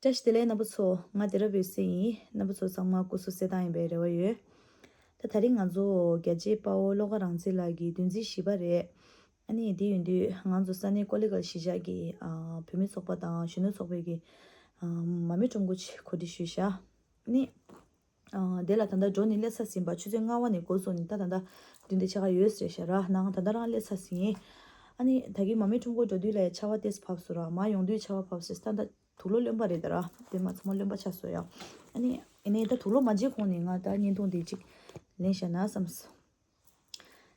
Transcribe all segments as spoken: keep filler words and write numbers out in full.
བཀྲ་ཤིས་བདེ་ལེགས་རྣམ་པ་ཚོ། ང་བདེ་རབ་འོད་ཟེར་ཡིན། རྣམ་པ་ཚོ་ཚང་མ་སྐུ་གཟུགས་གསལ་ཐང་ཡིན་པའི་རེ་བ་ཡོད། ད་དེ་རིང་ང་ཚོ་རྒྱལ་གཅེས་དཔའ་བོ་བློ་དགའ་རང་བཙན་ལགས་ཀྱི་བདུན་ཚིགས་བཞི་པ་རེད། ཨ་ནི་དེ་ཡིན་དུས་ང་ཚོ་ས་གནས་ཀོ་ལི་གལ་གཞིས་ཆགས་ཀྱི་ཨ་བུད་མེད་ཚོགས་པ་དང་གཞོན་ནུ་ཚོགས་པའི་གི་ཨ་མ་རྨོས་ཁྲོམ་སྐོར་ཅིག་གོ་སྒྲིག་ཞུས་ཤག་ཨ་ནི་ཨ་དེ་ལ་ད་ལྟ་འགྲོ་ནས་སླེབས་ཚར་ཟིན་པ། ཆུ་ཚོད་ལྔ་པ་ནས་འགོ་བཙུགས་ནས་ད་ད་ལྟ་བདུན་དང་ཕྱེད་ཀ་ཡོད་ཟེར་ཤག་ར། ནང་ད་ལྟ་རང་སླེབས་ཚར་ཟིན། ཨ་ནི་ད་གིན་མ་རྨོས་ཁྲོམ་སྐོར་འགྲོ་དུས་ལ་ཡ་ཆར་པ་ཏོག་ཙམ་བབས་སོང་ར། མར་ཡོང་དུས་ཆར་པ་བབས་ཟིན། ད་ད་དུག་ལོག་རློན་པ་རེད་ད་ར། དེ་མ་ཚང་མ་རློན་པ་ཆགས་སོང་ཡ། ཨ་ནི་ཨ་ནི་ད་དུག་ལོག་མ་བརྗེ་གོང་ནས་ང་ད་བརྙན་ཐུང་དེ་གཅིག་ལེན་བཞག་ན་བསམ་སོང་།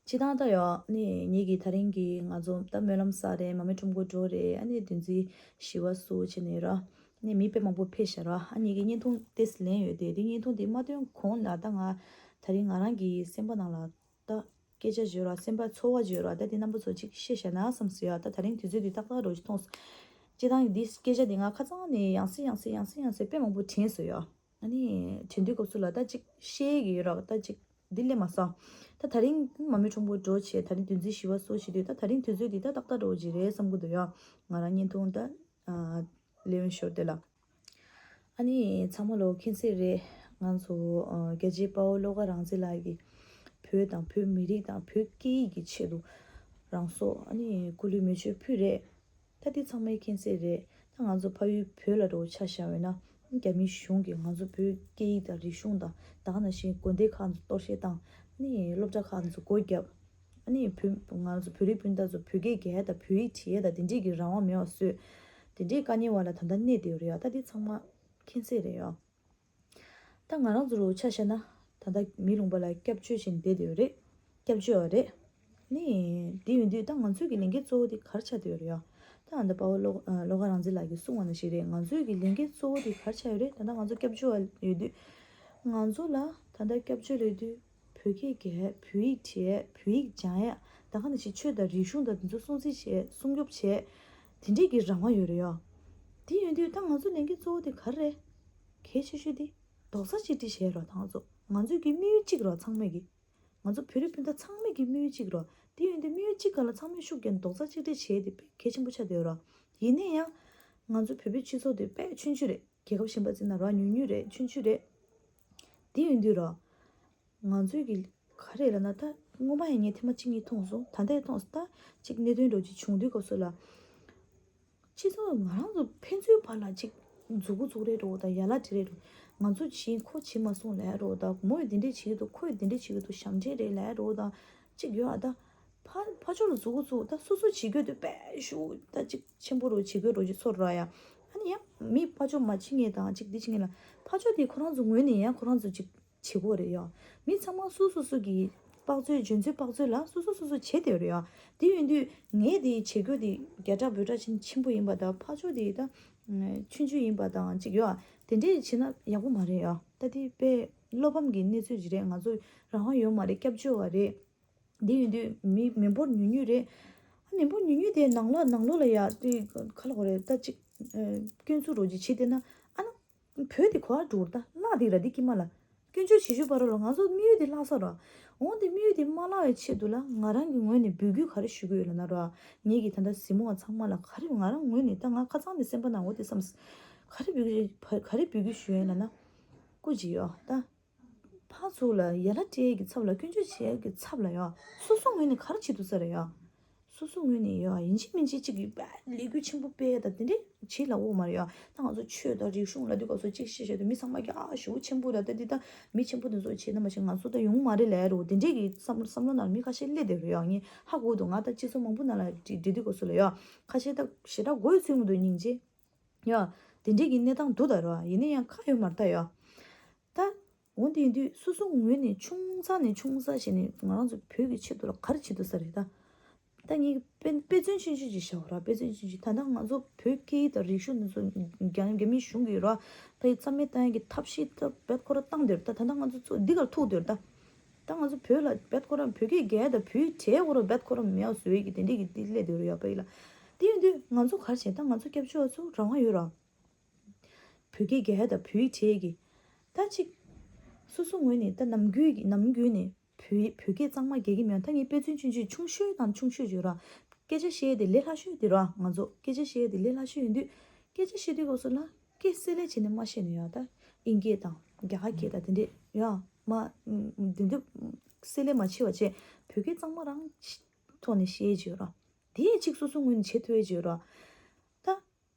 སྤྱིར་བཏང་ད་ཡ་ཨ་ནི་ངེད་ཀྱི་ད་རིང་གི་ང་ཚོ་ད་སྨོན་ལམ་གསར་རེད། མ་རྨོས་ཁྲོམ་སྐོར་འགྲོ་རེད། ཨ་ནི་བདུན་ཚིགས་བཞི་པ་སུ་བྱས་ནས་ར། ཨ་ནི་མི་དཔེ་མང་པོ་ཕེབས་ཤག་ར། ཨ་ནི་ངེད་ཀྱི་བརྙན་ཐུང་ཏོག་ཙམ་ལེན་ཡོད་དེ། དེ་བརྙན་ཐུང་དེ་མ་ཐོན་གོང་ལ་ད་ང་ད་རིང་ང་རང་གི་སེམས་པ་ནང་ལ་ད་སྐད་ཆ་བརྗོད་ར། སེམས་པ་ཚོར་བ་བརྗོད་ར། ད་དེ་རྣམ་པ་ཚོ་ཅིག་བཤད་བཞག་ན་བསམ་སོང་ཡ། ད་ད་རིང་དུས་ཚོད་འདི་ཏག་ཏག་རོ་ཅིག་མཐོང་སོང་། སྤྱིར་བཏང་འདི་སྐད་ཆ་འདི་ང་ཁ་སང་ནས་ཡང་སེ་ཡང་སེ་ཡང་སེ་ཡང་སེ་དཔེ་མང་པོ་དྲན་སོང་ཡ། ཨ་ནི་དྲན་དུས་སྐབས་སུ་ལ་ད་ཅིག་བཤད་ཀྱི་ཡོད་ར། ད་ཅིག་འདི་སླེབས་མ་སོང་། ད་ད་རིང་མ་རྨོས་ཁྲོམ་སྐོར་འགྲོ་བྱས། ད་རིང་བདུན་ཚིགས་བཞི་པ་སུ་བྱེད་དུས། ད་ད་རིང་དུས་ཚོད་འདི་ད་ཏག་ཏག་རོ་ཅིག་རེད་བསམ་གི་འདུག་ཡ། ང་རང་བརྙན་ཐུང་ད་ཨ་ལེན་ཞོར་དེ་ལ། ཨ་ནི་ཚང་མ་ལོ་མཁྱེན་གསལ་རེད། ང་ཚོ་ཨ་རྒྱལ་གཅེས་དཔའ་བོ་བློ་དགའ་རང་བཙན་ལགས་ཀྱིས་བོད་དང་བོད་མི་རིགས་དང་བོད་སྐད་ཡིག་གི་ཆེད་དུ་རང་སྲོག་ཨ་ནི་སྐུ་ལུས་མེ་མཆོད་ཕུལ་རེད། ད་འདི་ཚང་མས་མཁྱེན་གསལ་རེད། ད་ང་ཚོ་ཕ་ཡུལ་བོད་ལ་འགྲོ་ཆ་བཞག་པ་ཡིན་ན། རྒྱ་མིའི་གཞུང་གིས་ང་ཚོ་བོད་སྐད་ཡིག་དང་རིག་གཞུང་དང་། ད་ག་ནང་བཞིན་དགོན་སྡེ་ཁག་ཚོ་གཏོར་བཤིག་བཏང་། ཨ་ནི་སློབ་གྲྭ་ཁག་ཚོ་སྒོ་བརྒྱབ། ཨ་ནི་བོད་ང་ཚོ་བོད་རིགས་སྤུན་ཟླ་ཚོ་བོད་སྐད་རྒྱག་ཡ་དང་བོད་ཡིག་བྲིས་ཡ་དང་དེ་འདྲས་ཀྱི་རང་དབང་མེད་པ་བཟོས། དེ་འདྲས་དཀའ་ངལ་བ་ལ་ད་ལྟ་གནས་བསྡད་ཡོད་རེད་ཡ། ད་འདི་ཚང་མ་མཁྱེན་གསལ་རེད་ཡ། ད་ང་རང་ཚོ་རུ་ཆ་བཞག་ན། ད་ལྟ་མི་ལུང་པ་ལ་སྐྱབས་བཅོལ་བྱས་ནས་བསྡད་བསྡད་ཡོད་རེད། སྐྱབས་བཅོལ་བ་རེད། ནི་དེ་ཡིན་དུས་ད་ང་ཚོའི་གི་ལས་འགན་གཙོ་བོ་དེ་ག་རེ་ཆགས་བསྡད་ཡོད་རེད་ཡ། ད་ཨ་ད་དཔའ་བོ་བློ་ཨ་བློ་དགའ་རང་བཙན་ལགས་ཀྱིས་གསུངས་པ་ནང་བཞིན་རེད། ང་ཚོའི་གི་ལས་འགན་གཙོ་བོ་དེ་ག་རེ་ཆགས་ཡོད་རེད། ད་ལྟ་ང་ཚོ་སྐྱབས་བཅོལ་བ་ཡོད་དུས། ང་ཚོ་ལ་ད་ལྟ་སྐྱབས་བཅོལ་ཡོད་དུས་བོད་སྐད་རྒྱག་ཡ། བོད་ཡིག་བྲིས་ཡ། བོད་ཡིག་སྦྱང་ཡ། ད་ག་ནང་བཞིན་ཆོས་དང་རིག་གཞུང་དང་དེ་ཚོ་སྲུང་བརྩི་བྱས། སྲུང་སྐྱོབ་བྱས། དེ་འདྲས་ཀྱི་རང་དབང་ཡོད་རེད་ཡ། དེ་ཡིན་དུས་ད་ང་ཚོ་ལས་འགན་གཙོ་བོ་དེ་ག་རེ་རེད། གལ་ཆེ་ཤོས་དེ་རྡོག་རྩ་གཅིག་སྒྲིལ་བྱས་རོགས། ད་ང་ཚོ་ང་ཚོའི་གི་དམིགས་ཡུལ་གཅིག་རོགས། ཚང་མས་གི་ང་ཚོ་བོད་རིགས་སྤུན་ཟླ་ཚང་མས་ཀྱི་དམིགས་ཡུལ་གཅིག་རོ། དེ་ཡིན་དུས་དམིགས་ཡུལ་གཅིག་སྒང་ལ་ཚང་མས་ཤུགས་རྒྱབ་རྡོག་རྩ་གཅིག་སྒྲིལ་བྱས་ཏེ་དཔེ་གལ་ཆེན་པོ་ཆགས་བསྡད་ཡོད་རོ། ཡིན་ན་ཡང་། ང་ཚོ་བོད་པའི་སྤྱི་ཚོགས་དེ་དཔེ་ཆུང་ཆུང་རེད། རྒྱལ་ཁབ་གཞན་པ་བརྩིས་ན་རོ་ཉུང་ཉུང་རེད། ཆུང་ཆུང་རེད། དེ་ཡིན་དུས་རོ། ང་ཚོའི་གི་ག་རེ་ལབ་ན། ད་སྔོན་མ་ཡང་ངས་ཐེངས་མ་གཅིག་གཉིས་མཐོང་སོང་། ད་ལྟ་མཐོང་སོང་། ད་གཅིག་གནད་དོན་འདྲ་ཅིག་བྱུང་དུས་སྐབས་སུ་ལ། སྤྱི་ཚོགས་ང་རང་ཚོ་ཕན་ཚུན་བར་ལ་ཅིག་མཛུབ་གུ་བཙུགས་རེད་འགྲོ་དང་། ཡ་ལ་བྲིས་རེད་འགྲོ། ང་ཚོ་བྱིན་ཁོ་བྱིན་མ་སོང་ལབ་འགྲོ་དང་། མོས་འདི་འདྲས་བྱེད་ཀྱི་འདུག་ཁོས་འདི་འདྲས་བྱེད་ཀྱི་འདུག་ཞབས་འདྲེན་རེད་ལབ་འགྲོ་དང་། ཅིག་ཡོད་ཨ། ད་ཕ་ཕ་ཕྱོགས་ལ་མཛུབ་གུ་བཙུགས། ད་སོ་སོ་བྱེད་དགོས་དུས་དཔེ་ཞུ་ད་ཅིག་ཆེན་པོ་རུ་བྱེད་དགོས་རོ་ཅིག་ཚོར་ར་ཡ། ཨ་ནི་ཡང་མི་ཕ་ཕྱོགས་མ་བྱེད་མཁན་དང་ཅིག་འདི་བྱེད་མཁན་ལ། ཕ་ཕྱོགས་དེ་ཁོ་རང་ཚོ་ངོས་ནས་ཡང་ཁོ་རང་ཚོ་ཅིག་བྱེད་དགོས་རེད་ཡ། མི་ཚང་མ་སོ་སོ་སོ་གི་དཔག་ཚོད། འཇོན་ཚོད་དཔག་ཚོད་ལ་སོ་སོ་སོ་སོ་བྱེད་བསྡད་ཡོད་རེད་ཡ། དེ་ཡིན་དུས་ངས་དེ་བྱེད་རྒྱུ་དེ་རྒྱ་ཕྲག་འབུམ་ཕྲག་ཕྱིན་ཆེན་པོ་ཡིན་པ་དང་། ཕར་ཕྱོགས་དེ་ད་ཆུང་ཆུང་ཡིན་པ་དང་ཅིག་ཡོད་ཨ། དེ་འདྲས་བྱེད་ན་ཡག་པོ་མ་རེད་ཡ། ད་དེ་དཔེ་བློ་ཕམ་གྱི་གནས་ཚུལ་ཅིག་རེད། ང་ཚོ་རང་དབང་ཡོད་མ་རེད། སྐྱབས་བཅོལ་བ་རེད། དེ་ཡིན་དུས་མི་མི་འབོར་ཉུང་ཉུང་རེད། ཨ་མི་འབོར་ཉུང་ཉུང་དེ་ནང་ལོགས་ནང་ལོགས་ལ་ཡ་དེ་ག་ལ་གོ་རེད། ད་ཅིག་སྐྱོན་འཛུགས་རོགས་ཅིག་བྱེད་བསྡད་ན། ཨ་ན། བོད་དེ་ག་པར་འགྲོ་ར། ད་བརླག་དེ་ར། དེ་ཀྱི་མ་ལ་སྐྱོན་བརྗོད་བྱེད་ཤུགས་པ་རོ་ལ། ང་ཚོ་དམིགས་ཡུལ་དེ་བརླག་ས་ར། འོང་དེ་དམིགས་ཡུལ་དེ་མ་བརླག་པའི་ཆེད་དུ་ལ་ང་རང་གི་ངོས་ནས་འབོད་སྐུལ་ག་རེ་ཞུ་གི་ཡོད་ལབ་ན་ར། ངེད་ཀྱི་ད་ལྟ་གཟིགས་མོ་བ་ཚང་མ་ལ་ག་རེ་ང་རང་ངོས་ནས། ད་ང་ཁ་སང་ནས་སེམས་པ་ནང་འོ་དེ་བསམ། ག་རེ་འབོད་སྐུལ་ག་རེ་འབོད་སྐུལ་ཞུ་ཡོད་ལབ་ན། སྐུ་མཁྱེན་ཡོ། ད་ཕར་ཚུར་ལ་ཡ་ལ་སྤྲད་ཀྱི་ཚབ་ལ། སྐྱོན་བརྗོད་བྱེད་ཀྱི་ཚབ་ལ་ཡོ། སོ་སོ་ངོས་ནས་ག་རེ་བྱེད་ཐུབ་ས་རེད་ཡོ། སོ་སོ་ངོས་ནས་ཡོ། ཡིན་གཅིག་མིན་གཅིག་ཅིག་གི་ལས་འགུལ་ཆེན་པོ་སྤེལ་ཡ་ད་དེ་འདྲས་བྱེད་ལ་འོ་མ་རེད་ཡོ། ད་ང་ཚོ་ཆོས་དང་རིག་གཞུང་ལབ་དུས་སྐབས་སུ་གཅིག་བཤད་བཤད་དུས་མི་ཚང་མ་གི་ཨ་ཞེ་པོ་ཆེན་པོ་ར། ད་འདི་ད་མི་ཆེན་པོ་དེ་ཚོ་བྱེད་ན་མ་བྱེད་ང་ཚོ་ད་ཡོང་མ་རེད་ལབ་རོ། དེ་འདྲས་ཀྱི་བསམ་བསམ་བློ་ནང་མི་ཁ་ཤས་སླེབས་བསྡད་རེད་ཡོ། ངས་ཧ་གོ་འདུག་ང་ད་སྤྱི་ཚོགས་མང་པོ་ནང་ལ་འདྲི་འདྲི་དུས་སྐབས་སུ་ལ་ཡོ། ཁ་ཤས་ད་ཞེ་དྲག་མགོ་ཡི་ཚོད་མི་འདུག་སྙིང་རྗེ། ཡ། དེ་འདྲས་ཀྱི་གནས་སྟངས་འདུག་ད་ར། ཡིན་ན་ཡང་ཁ་ཡོད་མ་རེད་ད་ཡ། ད། འོ་དེ་ཡིན་དུས་སོ་སོ་ངོས་ནས་ཆུང་ཙག་ནས་ཆུང་ཙག་བྱས་ནས་ང་རང་ཚོ་བོད་ཀྱི་ཆེད་དུ་ལ་ག་རེ་བྱེད་ཐུབ་ས་རེད་ད། ད་ངས་དཔེ་དཔེ་མཚོན་ཆུང་ཆུང་ཅིག་བཞག་ར། དཔེ་མཚོན་ཆུང་ཆུང་། ད་ལྟ་ང་ཚོ་བོད་སྐད་ཡིག་དང་རིག་གཞུང་འདི་ཚོ་རྒྱ་རྒྱ་མིའི་གཞུང་གིས་ར། ད་ཡི་རྩ་མེད་བཏང་ཡ་གི་ཐབས་ཤེས་ད་རྦད་ཁོ་ར་བཏང་བསྡད་ར། ད་ད་ལྟ་ང་ཚོ་ཚོ་འདི་གར་ཐུག་བསྡད་ར་ད། ད་ང་ཚོ་བོད་ལ་རྦད་ཁོ་རང་བོད་སྐད་རྒྱག་ཡ་དང་བོད་ཡིག་བྲིས་ཁོ་རང་རྦད་ཁོ་རང་མེད་པ་བཟོ་ཡི་གི་དེ་འདྲས་ཀྱི་དེ་སླེབས་བསྡད་ར་ཡོད་པ་ཡིན་ལ། དེ་ཡིན་དུས་ང་ཚོ་ག་རེ་བྱེད། ད་ང་ཚོ་སྐྱབས་བཅོལ་བ་ཚོ་རང་དབང་ཡོད་ར། བོད་སྐད་རྒྱག་ཡ་དང་བོད་ཡིག་བྲིས་ཡི་གི། ད་ཅིག་སོ་སོ་ངོས་ནས་ད་ནམ་རྒྱུན་གྱི་ནམ་རྒྱུན་ནས་བོད་བོད་སྐད་གཙང་མ་རྒྱག་གི་མེད། ད་ངས་དཔེ་མཚོན་ཆུང་ཆུང་ཆུང་ཤོས་དང་ཆུང་ཤོས་བརྗོད་ར། སྐད་ཆ་བཤད་ཡ་དེ་ལས་སླ་ཤོས་དེ་ར། ང་ཚོ་སྐད་ཆ་བཤད་ཡ་དེ་ལས་སླ་ཤོས་ཡིན་དུས་སྐད་ཆ་བཤད་དུས་སྐབས་སུ་ལ། སྐད་བསྲེས་ལེན་བྱས་ནས་མ་བཤད་ནས་ཡ། ད་དབྱིན་སྐད་དང་རྒྱ་གར་སྐད་དང་དེ་འདྲས་ཡ་མ་དེ་འདྲས་བསྲེས་ལེན་མ་བྱེད་པ་བྱས། བོད་སྐད་གཙང་མ་རང་ཐོག་ནས་བཤད་བྱས་ར། དེ་གཅིག་སོ་སོ་ངོས་ནས་བྱེད་ཐུབ་ཡས་བྱས་ར། ད་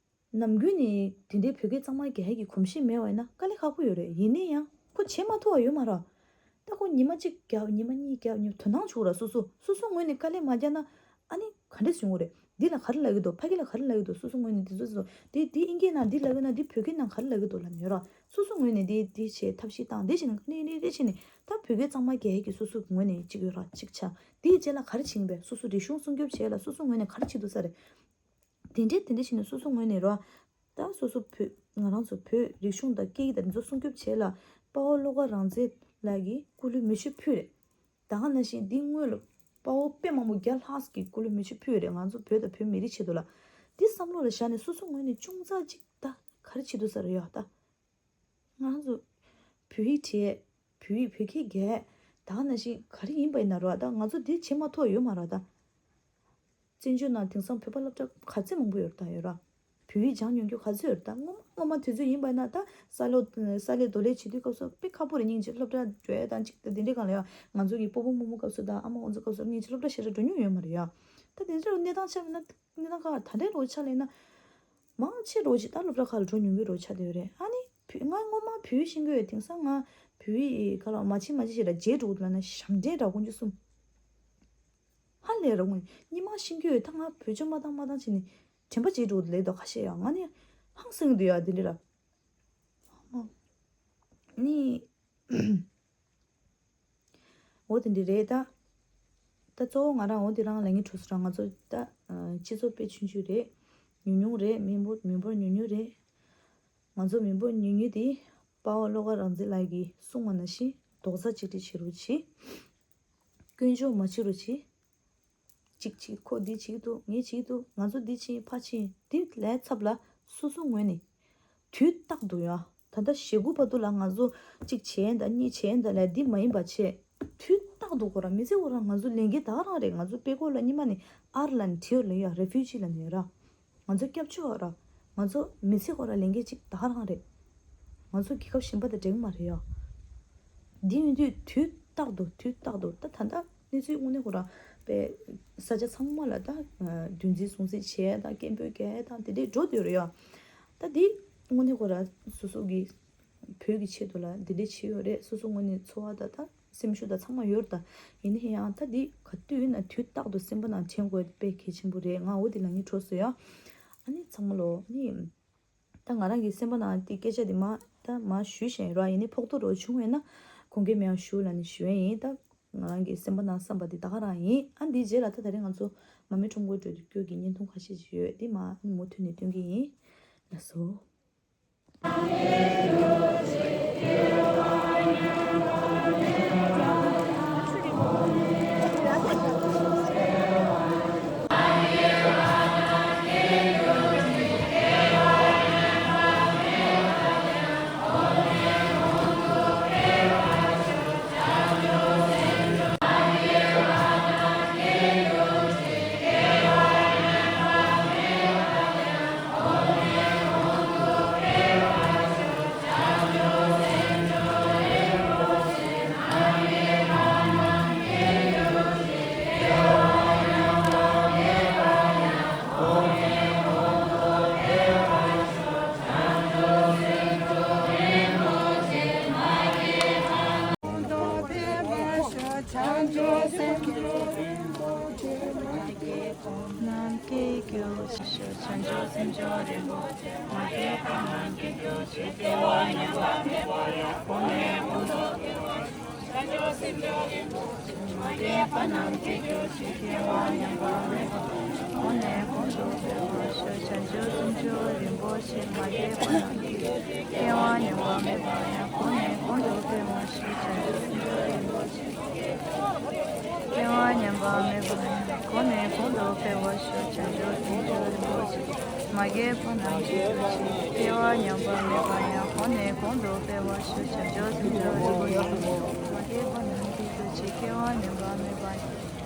ནམ་རྒྱུན་ནས་དེ་འདྲའི་བོད་སྐད་གཙང་མ་རྒྱག་ཡས་ཀྱི་གོམས་གཤིས་མེད་པ་ཡིན་ན་དཀའ་ལས་ཁག་པོ་ཡོད་རེད། ཡིན་ན་ཡང་ཁོ་བྱེད་མ་ཐུབ་པ་ཡོད་མ་རེད། ད་ཁོ་ཉི་མ་གཅིག་རྒྱབ་ཉི་མ་གཉིས་རྒྱབ་ཉི་མ་དོ་སྣང་བྱུང་ར། སོ་སོ་སོ་སོ་ངོས་ནས་དཀའ་ལས་མ་རྒྱག་ན་ཨ་ནི་ག་འདྲས་བྱུང་གི་རེད། འདི་ལ་ག་རེ་ལབ་ཀྱི་འདུག་ཕ་གི་ལ་ག་རེ་ལབ་ཀྱི་འདུག་སོ་སོ་ངོས་ནས་འདི་ཚོ་ཚོ་དེ་དེ་ཨིན་སྐད་ནང་འདི་ལབ་ཀྱི་ན་འདི་བོད་སྐད་ནང་ག་རེ་ལབ་ཀྱི་འདུག་ལབ་ནས་ཡོད་ར། སོ་སོ་ངོས་ནས་འདི་འདི་བྱས་ཐབས་ཤེས་བཏང་འདི་བྱས་ནས་ནི་ནི་འདི་བྱས་ནས་ད་བོད་སྐད་གཙང་མ་རྒྱག་ཡས་ཀྱི་སོ་སོ་གི་ངོས་ནས་གཅིག་ཡོད་ར། གཅིག་ཆ་འདིའི་རྗེས་ལ་ག་རེ་བྱེད་ཀྱི་འདུག་སོ་སོ་རིག་གཞུང་སྲུང་སྐྱོབ་བྱེད་ཡས་ལ་སོ་སོ་ངོས་ནས་ག་རེ་བྱེད་འདུག་ས་རེད། དེ་འདྲས་དེ་འདྲས་བྱས་ནས་སོ་སོ་ངོས་ནས་རོ། ད་སོ་སོ་བོད་ང་རང་ཚོ་བོད་རིག་གཞུང་དང་སྐད་ཡིག་དང་འདི་ཚོ་སྲུང་སྐྱོབ་བྱེད་ལ་དཔའ་བོ་བློ་དགའ་རང་བཙན་ལགས་ཀྱིས་སྐུ་ལུས་མེ་མཆོད་ཕུལ་རེད། ད་ག་ནང་བཞིན་འདི་སྔོན་ལ་དཔའ་བོ་དཔེ་མང་པོ་བརྒྱ་ལྷག་གིས་སྐུ་ལུས་མེ་མཆོད་ཕུལ་རེད། ང་ཚོ་བོད་དང་བོད་མི་རིགས་ཆེད་དུ་ལ། འདི་བསམ་བློ་ལ་བཞག་ནས་སོ་སོ་ངོས་ནས་ཅུང་ཙག་ཅིག་ད་ག་རེ་བྱེད་འདུག་ས་རེད་ཡ་ད། ང་ཚོ་བོད་ཡིག་བྲིས། བོད་ཡིག་བོད་སྐད་རྒྱག་ད་ག་ནང་བཞིན་ག་རེ་ཡིན་པ་ཡིན་ན་རོ། ད་ང་ཚོ་འདི་བྱེད་མ་ཐུབ་ཡོད་མ་རེད་ད། བཙན་བྱོལ་ནང་དེང་སང་བོད་པ་སློབ་གྲྭ་ག་ཚད་མང་པོ་ཡོད་རེད་ད་ཡོད་ར། བོད་ཡིག་སྦྱང་མྱོང་རྒྱུ་ག་ཚོད་ཡོད་རེད་ད། སྔོན་མ་སྔོན་མ་དུས་ཚོད་ཡིན་པ་ཡིན་ན་ད་ས་ལོ་ས་ལེ་རྡོ་ལེ་བྱེད་དུས་སྐབས་སུ་དཔེ་ཁག་པོ་རེད། སྙིང་རྗེ། སློབ་གྲྭ་འགྲོ་ཡ་དང་གཅིག་ད་དེ་འདྲའི་སྒང་ལ་ཡ་ང་ཚོ་གི་སྤོ་བོ་རྨོ་མོ་སྐབས་སུ་དང་ཨ་མ་ཨོ་ཚོ་སྐབས་སུ་སྙིང་རྗེ་སློབ་གྲྭ་ཞེ་དྲག་འགྲོ་མྱོང་ཡོད་མ་རེད་ཡ། ད་དེ་འདྲའི་གནས་སྟངས་ཆགས་པ་ཡིན་ན། གནས་སྟངས་ཁག་ད་ལྟའི་ལོ་ཆ་ལེན་ན། མང་ཆེ་རོགས་ཅིག་ད་སློབ་གྲྭ་ཁག་ལ་འགྲོ་མྱོང་གི་རོགས་ཆགས་བསྡད་ཡོད་རེད། ཨ་ནི་བོད་ང་སྔོན་མ་བོད་ཡིག་ཤེས་ཀྱི་ཡོད། དེང་སང་ང་བོད་ཡིག་ག་ལ་མ་བྱེད་མ་བྱེད་ཞེ་དྲག་བརྗེད་འགྲོ་གི་འདུག་ལབ་ན་ཞབས་འདྲེན་འདྲ་དཀོན་མཆོག་གསུམ། ཧ་ལས་ར་ངོ་། སྔོན་མ་ཤེས་ཀྱི་ཡོད། ད་ང་བེད་སྤྱོད་མ་བཏང་མ་བཏང་བྱས་ནས་དྲན་པ་བརྗེད་འགྲོ་གི་འདུག་ལབ་དོ་ཁ་ཤས་ཡ། ང་ནི་ཧང་སང་གི་འདུག་ཡ་དེ་འདྲ་ར། ནི། འོ་དེ་འདྲ་རེད་ད། ད་གཙོ་བོ་ང་རང་འོ་དེ་རང་ལབ་སྙིང་བྲོ་སོང་ར། ང་ཚོ་ད་སྤྱི་ཚོགས་དཔེ་ཆུང་ཆུང་རེད། ཉུང་ཉུང་རེད། མི་འབོར་མི་འབོར་ཉུང་ཉུང་རེད། ང་ཚོ་མི་འབོར་ཉུང་ཉུང་དེ་དཔའ་བོ་བློ་དགའ་རང་བཙན་ལགས་ཀྱིས་གསུངས་པ་ནང་བཞིན་རྡོག་རྩ་གཅིག་སྒྲིལ་བྱེད་རོགས་གྱིས། སྐྱོན་བརྗོད་མ་བྱེད་རོགས་གྱིས། གཅིག་གཅིག་ཁོ་འདི་བྱེད་ཀྱི་འདུག་ངས་བྱེད་ཀྱི་འདུག་ང་ཚོ་འདི་བྱེད་ཕ་བྱེད་འདི་ལས་ཚབ་ལ་སོ་སོ་ངོས་ནས་དུས་རྟག་ཏུ་ཡ། ད་ལྟ་ཞེ་དགུ་བར་དུ་ལ་ང་ཚོ་གཅིག་བྱས་ཡིན་ད་གཉིས་བྱས་ཡིན་ད་ལས་འདི་མ་ཡིན་པ་བྱས། དུས་རྟག་ཏུ་ཁོ་རང་མི་ཚེ་ཁོ་རང་ང་ཚོ་ལས་འགན་ད་ག་རང་རེད། ང་ཚོ་དཔེ་ཁོ་ལ་སྔོན་མ་ནས་ཨར་ལ་ནི་ཁྲིའོ་ལ་ཡ་རེ་ཕུ་ཇི་ལ་ནི་ར། ང་ཚོ་སྐྱབས་བཅོལ་བ་ར། ང་ཚོ་མི་ཚེ་ཁོ་ར་ལས་འགན་གཅིག་ད་ག་རང་རེད། ང་ཚོ་རྒྱལ་ཁབ་གཞན་པ་དང་འདྲ་གི་མ་རེད་ཡ། འདི་ཡིན་དུས་དུས་རྟག་ཏུ་དུས་རྟག་ཏུ་ད་ད་ལྟ་གནས་ཚུལ་དངོས་གནས་ཁོ་ར་པའི་ས་ཆ་ཚང་མ་ལ་ད་འདུ་འཛི་ཟུང་འཛི་བྱས་ད་སྐད་འབོད་རྒྱག་ད་དེ་འདྲས་འགྲོ་བསྡད་ཡོད་རེད་ཡ། ད་འདི་དངོས་གནས་ཁོ་ར་སོ་སོ་གི་བོད་ཀྱི་ཆེད་དུ་ལ་འདི་འདྲས་བྱས་ཡོད་རེད། སོ་སོ་ངོས་ནས་འཚོ་བ་ད་ད་སེམས་ཤུགས་དང་ཚང་མ་ཡོད་རེད་ད། ཡིན་ན་ཡང་ད་འདི་ག་དུས་ཡིན་ན་དུས་རྟག་ཏུ་སེམས་པ་ནང་དྲན་དགོས་དཔེ་གལ་ཆེན་པོ་རེད། ང་འོ་འདི་ལབ་སྙིང་བྲོ་སོང་ཡ། ཨ་ནི་ཚང་མ་ལོ་ནི། ད་ང་རང་གི་སེམས་པ་ནང་དེ་སྐད་ཆ་དེ་མ་ད་མ་ཞུས་བཞིན་རོ། ཡིན་ནའི་ཕོག་ཐུག་རོ་བྱུང་བས་ན་དགོངས་འགལ་མེད་ཡང་ཞུ་ལབ་ནས་ཞུ་ཡས་ཡིན། ད་ང་རང་གི་སེམས་པ་ནང་བསམ་པ་དེ་ད་ག་རང་ཡིན། ཨ་འདིའི་རྗེས་ལ་ད་ད་རེས་ང་ཚོ་མ་མི་ཁྲོམ་སྐོར་འགྲོ་དུས་སྐྱོ་གི་བརྙན་ཐུང་ཁ་ཤས་ཤིག་ཡོད་དེ་མ་ནི་མུ་མཐུད་ནས་སྟོན་གི་ཡིན། ལགས་སོ། ནམ་མཁའི་རྒྱལ་པོ་ཆེ་ཞུ་བྱང་ཆུབ་སེམས་མཆོག་རིན་པོ་ཆེ། མ་སྐྱེས་པ་ནམ་མཁའི་རྒྱལ་པོ་ཆེ། སྐྱེ་བ་ཉམས་པ་མེད་པ་ཡང་གོང་ནས་གོང་དུ་འཕེལ་བ་ཆེ། བྱང་ཆུབ་སེམས་མཆོག་རིན་པོ་ཆེ། མ་སྐྱེས་པ་ནམ་མཁའི་རྒྱལ་པོ་ཆེ། སྐྱེ་བ་ཉམས་པ་མེད་པ་ཡང་གོང་ནས་གོང་དུ་འཕེལ་བར་ཤོག་བྱང་ཆུབ་སེམས་མཆོག་རིན་པོ་ཆེ། མ་སྐྱེས་པ་ནམ་མཁའི་རྒྱལ་པོ་ཆེ། སྐྱེ་བ་ཉམས་པ་མེད་པ་ཡང་གོང་ནས་གོང་དུ་འཕེལ་བར་ཤོག་བྱང་ཆུབ་སེམས་མཆོག་རིན་པོ་ཆེ། སྐྱེ་བ་ཉམས་པ་མེད་པ་ཡང་གོང་ནས་གོང་དུ་འཕེལ་བར་ཤོག་བྱང་ཆུབ་སེམས་མཆོག་རིན་པོ་ཆེ། མ་སྐྱེས་པ་ནམ་མཁའི་རྒྱལ་པོ་ཆེ། སྐྱེ་བ་ཉམས་པ་མེད་པ་ཡང་གོང་ནས་གོང་དུ་འཕེལ་བར་ཤོག་བྱང་ཆུབ་སེམས་མཆོག་རིན་པོ་ཆེ། མ་སྐྱེས་པ་ནམ་མཁའི་རྒྱལ་པོ་ཆེ། སྐྱེ་བ་ཉམས་པ་མེད་པ་ཡང་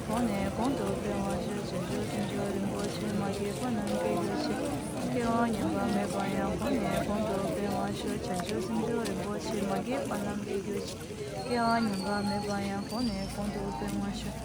གོང་ནས་གོང་དུ་འཕེལ་བར་ཤོག་བྱང་ཆུབ་སེམས་མཆོག་རིན་པོ་ཆེ། མ་སྐྱེས་པ་ནམ་མཁའི་རྒྱལ་པོ་ཆེ། སྐྱེ་བ་ཉམས་པ་མེད་པ་ཡང་གོང་ནས་གོང་དུ་འཕེལ་བར་ཤོག་བྱང་ཆུབ་སེམས་མཆོག་རིན་པོ་ཆེ་མ་སྐྱེས་པ་རྣམས་སྐྱེ་གྱུར་ཅིག་སྐྱེ་བ་ཉམས་པ་མེད་པ་ཡང་གོང་ནས་གོང་དུ་འཕེལ་བར་ཤོག